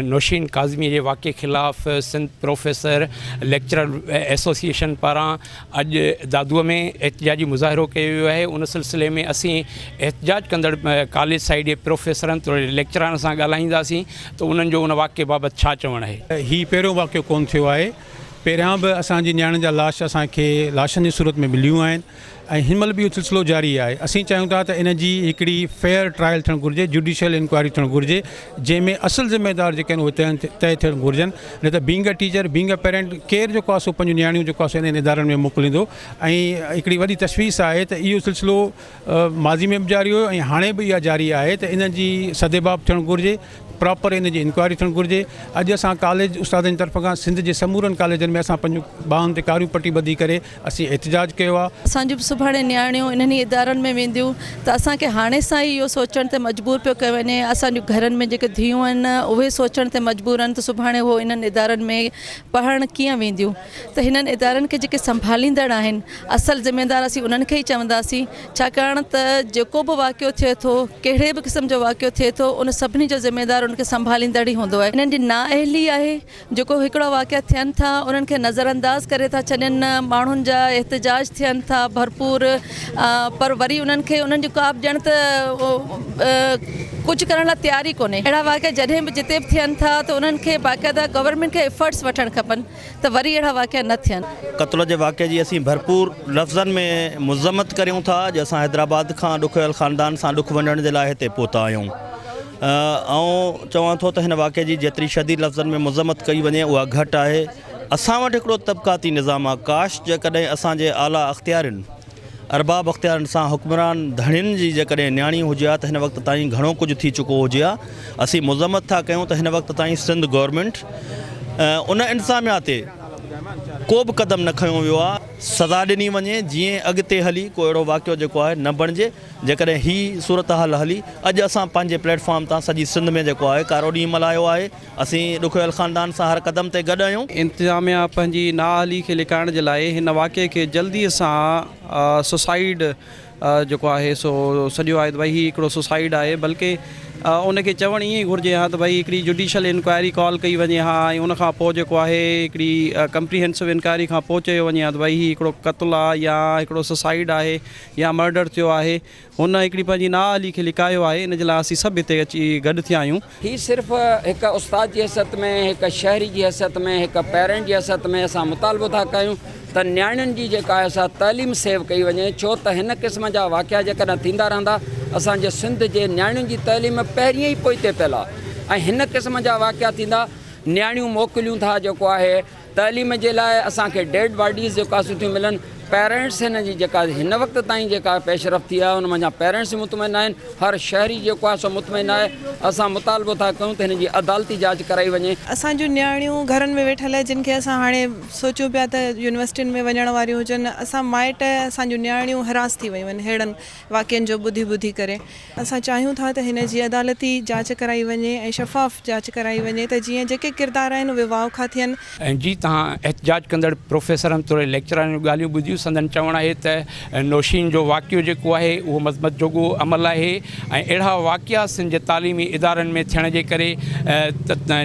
نوشين ڪاظمي جي واقعي خلاف سنڌ پروفيسر ليڪچرر ايسوسيئيشن پاران اڄ دادوء ۾ احتجاجي مظاهرو ڪيو ويو آهي ان سلسلي ۾ اسين احتجاج ڪندڙ ڪاليج سائيڊ جي پروفيسرن توڙي ليڪچرارن سان ڳالهائينداسين ته انهن جو ان واقعي بابت ڇا چوڻ آهي. هي پهريون واقعو ڪونه ٿيو آهي پهريان به اسان جي نياڻين جا لاش اسان کي لاشن جي صورت ۾ مليون آهن ۽ هن مهل به اهو سلسلو جاري آهي اسين چاهيون ٿا ته ان جي هڪڙي فيئر ٽرائل ٿيڻ گهرجي جوڊيشل انڪوائري ٿيڻ گهرجي جنهن ۾ اصل ذميدار جيڪي آهن اهي طئي ٿيڻ گهرجن نه ته being a teacher being a parent ڪير جيڪو آهي سو پنهنجون نياڻيون جيڪو آهي سو انهن ادارن ۾ موڪليندو ۽ هڪڙي وڏي تشويش آهي ته اهو سلسلو ماضي ۾ به جاري هيو ۽ هاڻي به اها جاري آهي ته انهن جي سدباب ٿيڻ گهرجي پراپر ان جي انڪوائري ٿيڻ گهرجي. اڄ اسان ڪاليج استادن جي طرف کان سنڌ جي سمورن ڪاليجن ۾ اسان پنهنجون ٻانهن تي ڪاريون پٽي ٻڌي ڪري اسين احتجاج ڪيو آهي. اسان جون به سڀاڻي نياڻيون انهن ئي ادارن ۾ وينديون ته اسان کي هاڻي سان ئي اهو سوچڻ تي مجبور پيو ڪيو وڃي. اسان جون گهرن ۾ جيڪي ڌيئون آهن اهي سوچڻ تي مجبور آهن ته سڀاڻي اهو انهن ادارن ۾ پڙهڻ ڪيئن وينديون ته هنن ادارن کي جيڪي سنڀاليندڙ آهن اصل ذميدار اسين انهن کي ئي چونداسين ڇاڪاڻ ته جيڪو به واقعو ٿئي ٿو، ڪهڙي به قسم جو واقعو ٿئي ٿو، ان سڀني جو ذميدار ان کي سنڀاليندڙ ئي هوندو آهي. انهن جي نااهلي آهي، جيڪو هڪڙا واقعا ٿين ٿا، انهن کي نظرانداز ڪري ٿا ڇڏين، ماڻهن جا احتجاج ٿين ٿا ڀرپور، پر وري انهن کي انهن جي ڪا به ڄڻ ته ڪجهه ڪرڻ لاء تيار ئي ڪونهي. اهڙا واقعا جڏهن به جتي به ٿين ٿا ته انهن کي باقاعده گورنمينٽ کي ايفرٽس وٺڻ کپن. ته وري اهڙا واقعا نه ٿين. قتل جي واقعي جي اسين ڀرپور لفظن ۾ مذمت ڪريون ٿا. اڄ اسان حيدرآباد کان ڏکويل خاندان سان ڏک ونڊڻ جي لاء هتي پهتا آهيون. آئون چوان ٿو ته هن واقعي جي جيتري شديد لفظن ۾ مذمت ڪئي وڃي اها گهٽ آهي. اسان وٽ هڪڙو طبقاتي نظام آهي. ڪاش جيڪڏهن اسان جي اعليٰ اختيارين، ارباب اختيارن سان حڪمران ڌڻين جي جيڪڏهن نياڻي هجي ها ته هن وقت تائين گهڻو ڪجهه ٿي چڪو هجي ها. اسين مذمت ٿا ڪيون ته هن وقت تائين سنڌ گورنمينٽ ان انتظاميا تي ڪو به قدم نه کنيو ويو آهي. سزا ڏني وڃي جيئن اڳتي هلي ڪو اهڙو واقعو جيڪو آهي نه بڻجي. جيڪڏهن هي صورتحال هلي اڄ اسان پنهنجي پليٽ فارم تان سڄي سنڌ ۾ جيڪو آهي ڪارو ڏينهن ملهايو آهي. اسين ڏکويل خاندان سان هر قدم تي گڏ آهيون. انتظاميا پنهنجي نااهلي کي لڪائڻ جي لاء هن واقعي کي جلدي سان سوسائيڊ جيڪو آهي سو سڏيو آهي ته ڀائي هي هڪڙو سوسائيڊ آهي بلڪه ان کي چوڻ ائين ئي گهرجي ها ته ڀائي هڪڙي جڊيشل انڪوائري ڪال ڪئي وڃي ها ۽ ان کان پوء جيڪو آهي هڪڙي ڪمپريهنسو انڪوائري کان پوء چيو وڃي ها ته ڀائي هي هڪڙو قتل آهي يا هڪڙو سوسائيڊ آهي يا مرڊر ٿيو آهي هن هڪڙي پنهنجي نااهلي کي لڪايو آهي، ان جي لاء اسين سڀ هتي اچي گڏ ٿيا آهيون. هي صرف هڪ استاد جي حيثيت ۾، هڪ شهري جي حيثيت ۾، هڪ پيرنٽ جي حيثيت ۾ اسان مطالبو ٿا ڪيون ته نياڻين جي جيڪا آهي سا تعليم سيو ڪئي وڃي ڇو ته هن قسم جا واقعا جيڪڏهن ٿيندا رهندا اسان جي سنڌ جي نياڻين جي تعليم پهرين ئي پوئتي پيل آهي ۽ هن قسم جا واقعا ٿيندا نياڻيون موڪليون ٿا جيڪو آهي تعليم جي لاء اسان کي ڊيڊ باڊيز جيڪا سو ٿيون ملن پيرنٽس هن جي جيڪا هن وقت تائين جيڪا پيش رفت ٿي آهي ان منجهان پيرنٽس مطمئن آهن هر شهري جيڪو آهي سو مطمئن آهي اسان مطالبو ٿا ڪيون ته هن جي عدالتي جاچ ڪرائي وڃي. اسان جون نياڻيون گهرن ۾ ويٺل جن کي اسان هاڻي سوچيون پيا ته يونيورسٽين ۾ وڃڻ واريون هجن اسان مائٽ اسان جون نياڻيون هراس ٿي ويون آهن ههڙن واقعن جو ٻڌي ٻڌي ڪري. اسان چاهيون ٿا ته هن جي عدالتي جاچ ڪرائي وڃي ۽ شفاف جاچ ڪرائي وڃي ته جيئن جيڪي ڪردار آهن اهي واوکا ٿين. جي توهان احتجاج ڪندڙ پروفيسرن توڙي ليڪچرارن جون ڳالهيون ٻڌيون سندن چوڻ آهي ته نوشين جو واقعو جيڪو آهي اهو مذمت جوڳو عمل آهي ۽ اهڙا واقعا سنڌ جي تعليمي ادارن ۾ ٿيڻ جي ڪري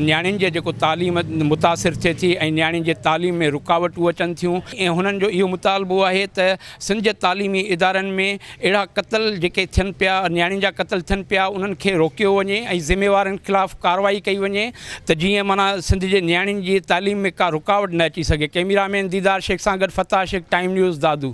نياڻين جي جيڪو تعليم متاثر ٿئي ٿي ۽ نياڻين جي تعليم ۾ رڪاوٽون اچن ٿيون ۽ هنن جو اهو مطالبو آهي ته سنڌ جي تعليمي ادارن ۾ اهڙا قتل جيڪي ٿين پيا نياڻين جا قتل ٿين پيا انهن کي روڪيو وڃي ۽ ذميوارن خلاف ڪارروائي ڪئي وڃي ته جيئن معنيٰ سنڌ جي نياڻين جي تعليم ۾ ڪا رڪاوٽ نه اچي سگهي ڪئميرا مين ديدار شيخ سان گڏ فتاح شيخ ٽائيم نيوز دادو.